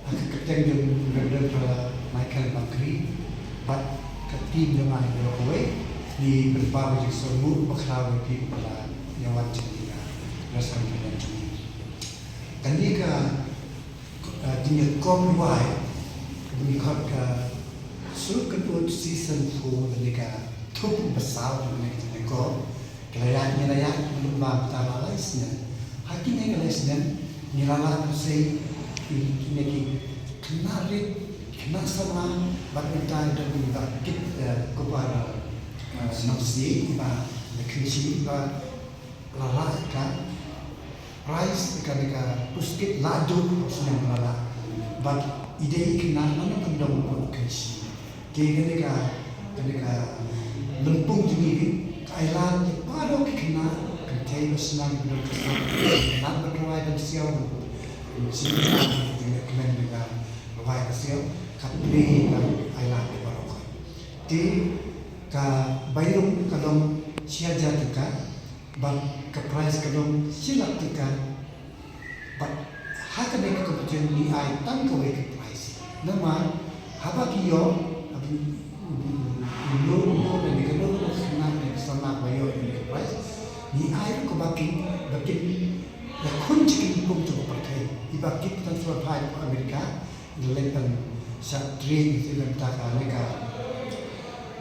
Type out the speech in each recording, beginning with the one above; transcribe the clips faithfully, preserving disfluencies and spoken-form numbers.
Ha ka kyrteng jong u Reverend Father Michael Bakri bad ka team jong nga baroh kawei, ngi pynpaw ka jingsngewnguh bakhraw ïa phi ba phi la ïa wan sha kane ka press conference jong ngi. Kane ka, ka jingïakob rwai kaba ngi khot ka Sur Kynhun Season four, kane ka thup ba saw jong kane ka jingïakob. Ka la ïaid, ngi la ïaid mynta ba la lai snem. Ha kine ki lai snem ngi la lah ban sei kine ki khynnah rit, khynnah samla, bad mynta dang ba kit, eh, kumba, eh, nongsiej ba la kynshi ba la lah ka prize, ka, ka puskit la duk snem ba la lah. Bad i dei i khynnah na nongkyndong ba kynshi. Te kane ka, kane ka lympung jong ngi ka ai lad ïa baroh ki khynnah, kynthei ba shnam, ki don ka sap, khynnah ba rwai ban siaw, sngewbha ïa ka kmen ïa ka rwai ka siaw, ka plie ba ai lad ïa baroh. Te ka bai rung ka long shi hajar tyngka, bad ka prize ka long shi lak tyngka. Bad ha kane ka competition ngi ai tang kawei ka prize. Namar haba ki ïoh, haba uno uno ne kano kano ka khynnah ne ka samla ba ïoh ïa ka prize, ngi ai ruh kaba kin, ba kin ïakhun sha ki lympung jong ka pyrthei. Iba kit transfer phai America, ngi leit ban shah train, ngi leit ban, ta ka ne ka,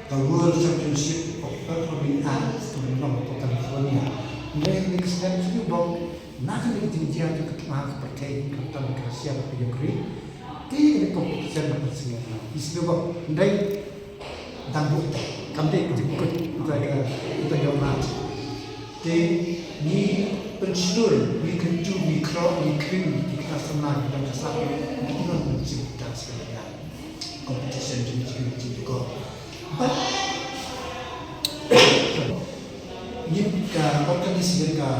ka World Championship of Performing Arts ka long hapoh California. Hynrei ngi sngewbha sngewbha na kane ka jingjia jong ka thma ka pyrthei, khamtam ka Russia bad ka Ukraine, te kane ka competition ba pynsngew, ngi sngewbha, hynrei dang buh te kam dei ka jingkut, uta ka, uta ka mat. Te ngi pynshlur, ngi kyntu, ngi khroh, ngi khring ïa ki khynnah samla ki don ka sap, ngi don ngi jingkut ta sha ka competition jong ngi, jong ngi ko. Bad ngin, ka organization ka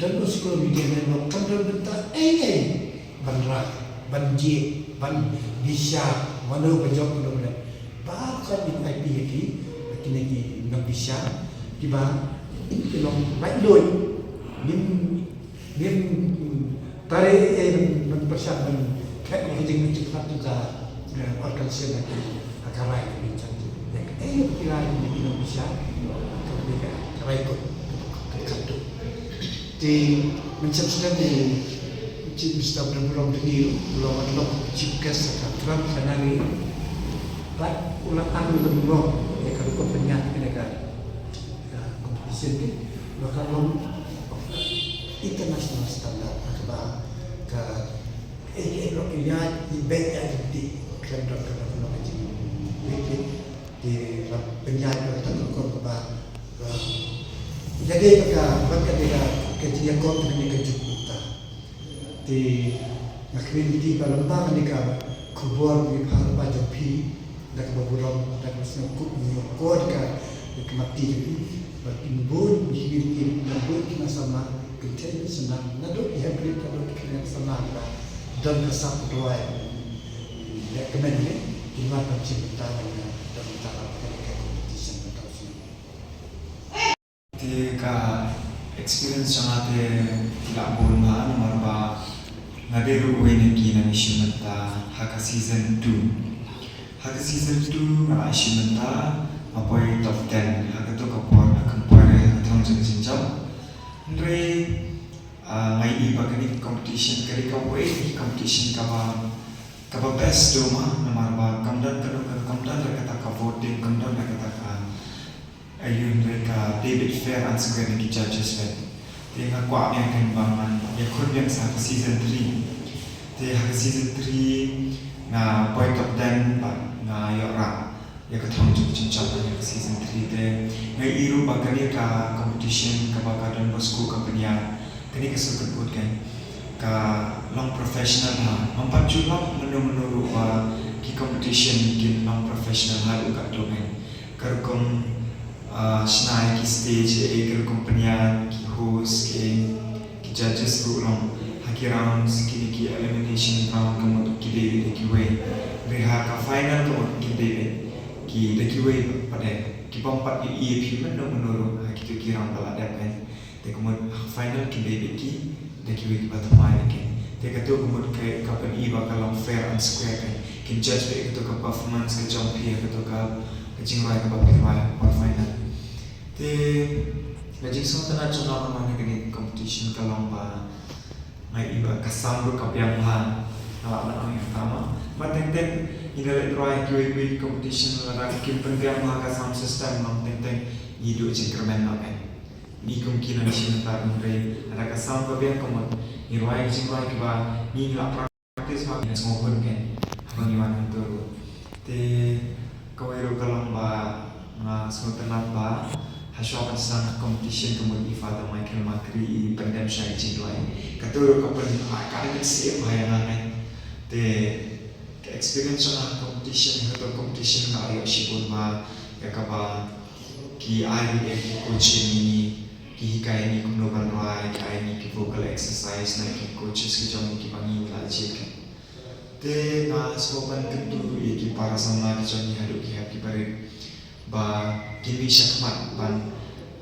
Don Bosco Media Network kam don bynta ei ei ban rai, ban jied, ban bishar mano ba jop, mano ba dep. Baroh kawei ngi ai phi ïa ki, kine ki nongbishar kiba ki long laitluid. Ngim, ngim trei ei ei ban, ban pyrshang ban thep ïa ka jingmut jingpyrkhat jong ka, eh, organization ha ka rai ka bynta. Ïa kaei ba ki rai ïa ki nongbishar, ka dei ka rai kut, ka kut. Te mynshem snem u Chief Minister u la burom ïa ngi, u la wan long chief guest ha ka Trump Plenary. Bad u la ai ruh burom ïa ka rukom pynïaid kane ka, ka competition, ba ka long of international standard, kaba ka, eh, eh, lok ïaid, i beit ïaid, i beit khlem don kaba ka long ka jingwit wit. Te la pynïaid ïa kata ka rukom kaba, ba ïadei bad ka, bad ka dei ka, ka jingïakob kane ka juk mynta. Te nga khmih ïa phi ba lyngba kane ka khubor ngi phah lyngba jong phi, da kaba burom, da kaba sngewkup, ngi ïoh ka, ka kmati jong phi ba kin bun, ngi khmih ïa phi ba kin bun ki khynnah samla, kynthei bad khynnah, naduh ki hynmen, naduh ki khynnah samla kiba don ka sap rwai, leh kmen ne, kin wan ban shim bynta, ban, ban bynta ha kane ka competition mynta u snem. Te ka experience jong nga te ki la bun bha, namar ba nga dei ruh uwei na ki nongshim bynta ha ka season two. Ha ka season two nga la shim bynta, nga poi top ten ha kato ka por, ha ka por, ha ka thong jong ka jingjop. Hynrei, ah, nga ïohi ba kane ka competition ka dei kawei na ki competition kaba, kaba best to ma, namar ba kam don kano kano, kam don ruh kata ka voting, kam don ruh kata ka, ah, ïa, hynrei ka dei beit fair and square na ki judges beit. Te nga kwah biang kein ba ngan ïakhun biang sa ha ka season three. Te ha ka season three nga poi top ten bad nga ïoh rah ïa ka thong jong ka jingjop ha ka season three. Te nga ïohi ruh ba kane ka competition kaba ka Don Bosco ka pynïaid, kane ka Sur Kynhun kein, ka long professional bha. Ngam pat ju lap mynno mynno ruh ba ki competition kin long professional haduh katto kein. Ka rukom, ah, shna ïa ki stage, eh, ka rukom pynïaid, ki host, ki, ki judges ruh long ha ki rounds, kine ki elimination round ka mut ki dei da kiwei. Hynrei ha ka final ka mut ki dei da ki, da kiwei pat de. Ki bym pat ïohi ïa phi mynno mynno ruh ha kito ki round ba la dep kein. Te ka mut ha final kin dei beit ki, da kiwei kiba thymmai beit kein. Te kato ka mut ka, ka pyni ba ka long fair and square, kan, kin judge beit kato ka performance ka jong phi ha kato ka, ka jingrwai kaba phi rwai ha final. Te ka jingsngewtynnat jong nga man ha kane ka competition ka long ba nga i ba ka sam ruh ka biang bha. Nga lah ban ong ïa kata mo. Ba teng teng ngi da leit rwai kiwei kiwei competition, lada kim pynbiang bha ka sound system, long teng teng ngi duh jingkyrmen noh, kan. Ngi kum ki nongshim bynta, hynrei lada ka sound ka biang ka mut ngi rwai ki jingrwai kiba ngi lah practice bha, ngi sngewhun, kan, haba ngi wan hangto ruh. Te kawei ruh ka long ba nga sngewtynnat ba hashwa ban sdang competition ka mut i Father Michael Makri i pyndem sha i jingduwai. Kato ruh ka pyn, ah, ka ai mynsiem bha ïa nga, kan. Te ka experience jong nga ha competition, ha kato competition nga ïoh shibun bha ïa kaba ki ai ruh ïa ki coach ïa ngi, ki hikai ïa ngi kumno ban rwai, ki ai ïa ngi ki vocal exercise na ki coaches ki jong ngi kiba ngi la jied, kan. Te nga sngewbha ban kyntu ruh ïa ki para samla ki jong ngi haduh ki hep ki barit ba kin mih shakhmat ban,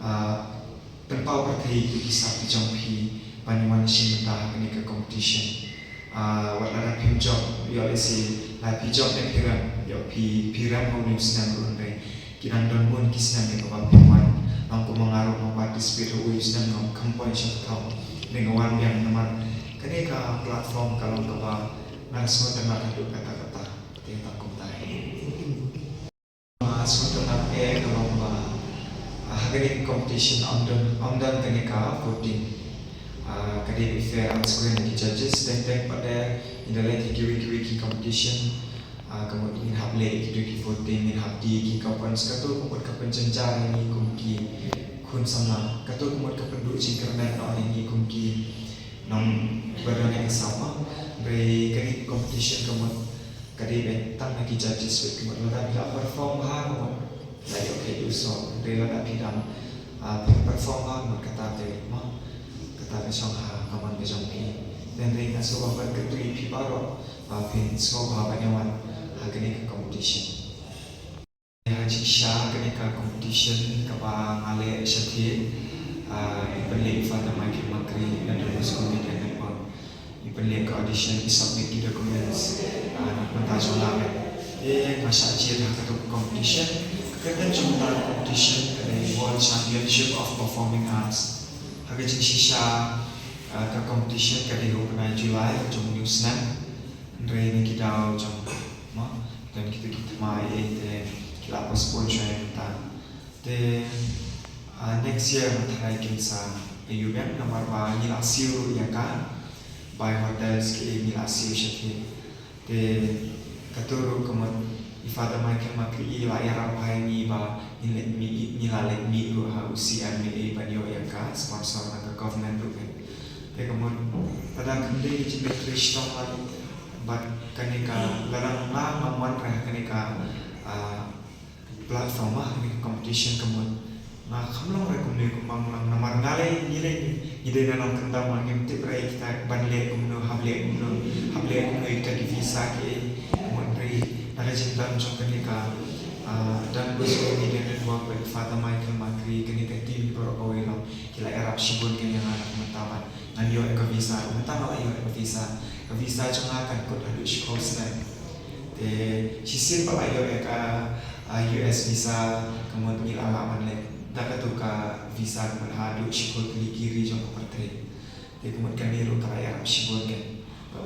ah, pynpaw pyrthei ïa ki sap ki jong phi ban wan shim bynta ha kane ka competition. Ah, wat lada phim jop, ïoh lehse la phi jop ne phi rem, ïoh phi, phi rem ha une u snem ruh, hynrei ki dang don bun ki snem ïa kaba phi wan. Long kumba nga ruh nga participate ha uwei u snem, ngam kham poi sha ka thong, hynrei nga wan biang namar kane ka platform ka long kaba nga sngewtynnat haduh katta katta. Te tang kumta hi. Nga sngewtynnat eh ka long ba, ah, ha kane ka competition ym don, ym don kane ka voting. Ah, ka dei fair and square na ki judges, teng teng pat de ngi da leit ha kiwei kiwei ki competition. Ah, ka mut ngin hap leh kito ki voting, ngin hap die ki coupons, kato ka mut ka pynjynjar ïa ngi kum ki khun samla, kato ka mut ka pynduh jingkyrmen noh ïa ngi kum ki nong kiba don ïa ka sap mo. Hynrei kane ka competition ka mut ka dei beit tang na ki judges beit, ka mut lada phi la perform bha ka mut la ïoh kheit u soh, hynrei lada phi dang, ah, phi perform bha ka mut kata te mo, kata ka shong ha ka mon ka jong phi. Hynrei nga sngewbha ban kyntu ïa phi baroh ba phin sngewbha ban ïa wan ha kane ka competition. Ha jingshisha kane ka competition kaba nga leh shathie, ah, i pynleh i Father Michael Makri na Don Bosco Media Network. I pynleh ka audition, i submit ki documents, ah, na ka bynta jong la, kan. Te nga shah jied ha kato ka competition. Ka kyrteng jong kata ka competition ka dei World Championship of Performing Arts. Ha ka jingshisha, ah, ka competition ka dei ha u bnai July jong une u snem. Hynrei na ki daw jong, mo, don kito ki thymmai ei ei te ki la postpone shuwa ïa mynta. Te, ah, next year nga tharai kin sa ïa u biang namar ba ngi la siew ruh ïa ka bai hotels ki ei, ngi la siew shathie. Te kato ruh ka mut i Father Michael Makri i la ïarap ha ngi ba ngi leit mih, ngi la leit mih ruh ha u C M ei ei ban ïoh ïa ka sponsor na ka government ruh, kan. Te ka mut lada kam dei ka jingleit trei shitom lang bad kane ka, lada nga ngam wan re ha kane ka, ah, platform, ha kane ka competition, ka mut nga kham long re kumne kumba nga long, namar nga lei, ngi lei, ngi dei na nongkyndong, ngim tip re kita ban leh kumno, hap leh kumno, hap leh kumno ïa kita ki visa ki ei. Ka mut re na ka jingdon jong kane ka, ah, Don Bosco Media Network bad Father Michael Makri, kane ka team baroh kawei long ki la ïarap shibun, kan, ïa nga na ka bynta ban ngan ïoh ïa ka visa. Mynta nga la ïoh ïa ka visa. Ka visa jong nga kan kut haduh shiphew snem. Te shisien ba la ïoh ïa ka, ah, U S visa, ka mut ngi la lah ban leit da kato ka visa ka mut haduh shiphew tylli ki ri jong ka pyrthei. Te ka mut kane ruh ka la ïarap shibun, kan.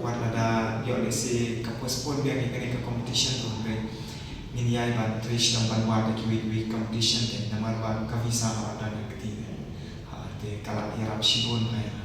Wat lada ïoh lehse ka postpone biang ïa kane ka competition ruh, hynrei ngin ïai ban trei shitom ban wad da kiwei kiwei ki competition, kan, namar ba ka visa ka la don ha kti, kan. Ha, te ka la ïarap shibun bha ïa nga.